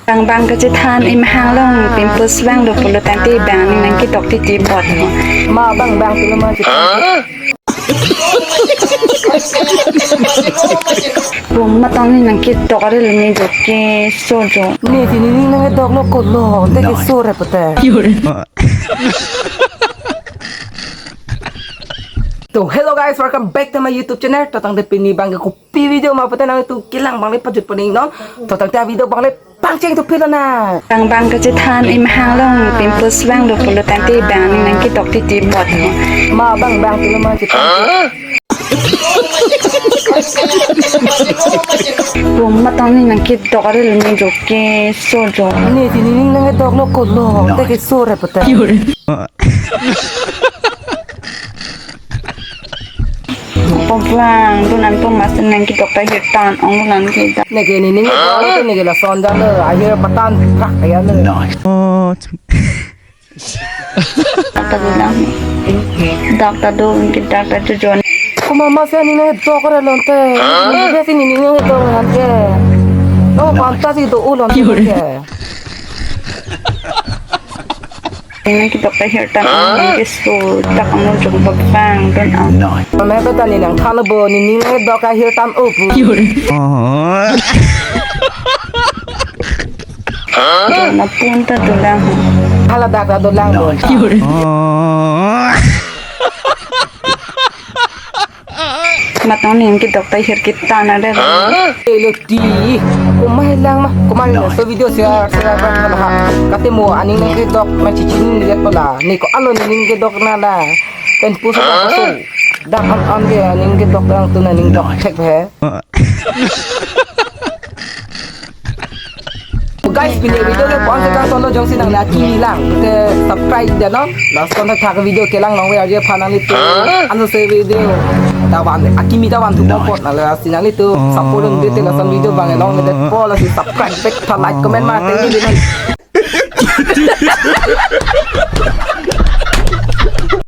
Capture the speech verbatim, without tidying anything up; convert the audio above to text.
Bang bang kachethan, imhang along pimples vang do pulo tangte bang ning nangkedok titi bot ho. Ma bang bang pulo ma chethan. Bung matong ning nangkedok are le ning jo keso jo. Ne si ning nangkedok lo ko lo, te keso re pute. To, hello guys, welcome back to my YouTube channel. To tangte pini bang ke kopi video ma pute nangtum kelang bang le pajut pon ning non. To tangte video bang le pangcheng to pilo na. Bang bang kachethan, imhang along pimples vang do pulo tangte bang ning nangkedok titi bot ho. Ma bang bang pulo ma chethan. Bung matong ning nangkedok are le ning jo keso jo. Ne si ning nangkedok lo ko lo, te keso re pute. Poklang, tu nangtum masin nangkedok ta hirtan, ong nangkedok. Neke ne ning kedok lo, neke lason jalo, ahir patan prak ya lo. Nice. Oh, Doctor bilang. Doctor do, doctor tujuan. Kuma masi ning nangkedok lo lonte. Biasa ning nangkedok lo lonte. Oh, pantas itu ulon te. Ning nangkedok ta hirtan, ong keso, dak ong jong bang don ong. Mama kata ne nangthan lo bo, ne ning nangkedok ta hirtan o pu. Oh. Dona pun ta dolang. Hala dak ta dolang do. Oh. Matong ning kedok ta hir kita na de. Elo ti. Kuma hilang ma. Kuma hilang so video share share kan ha. Kate mo aning nangkedok ma chichini ni det pola. Ne ko alo ne nangkedok na la. Pen pusa ba so. Dak an an ke aning kedok dang tu na ning dok thek he. Guys, pini video ke pon se kan solo jongsi nang la kimi lang. Te subscribe de non. Lason thakthak video kelang long we arje phan nanglitum. Anso se video. Ta van akimi ta van tu pot na lasi nanglitum. Support dun de te lason video bang long de po lasi subscribe back ta like comment ma te ni de non.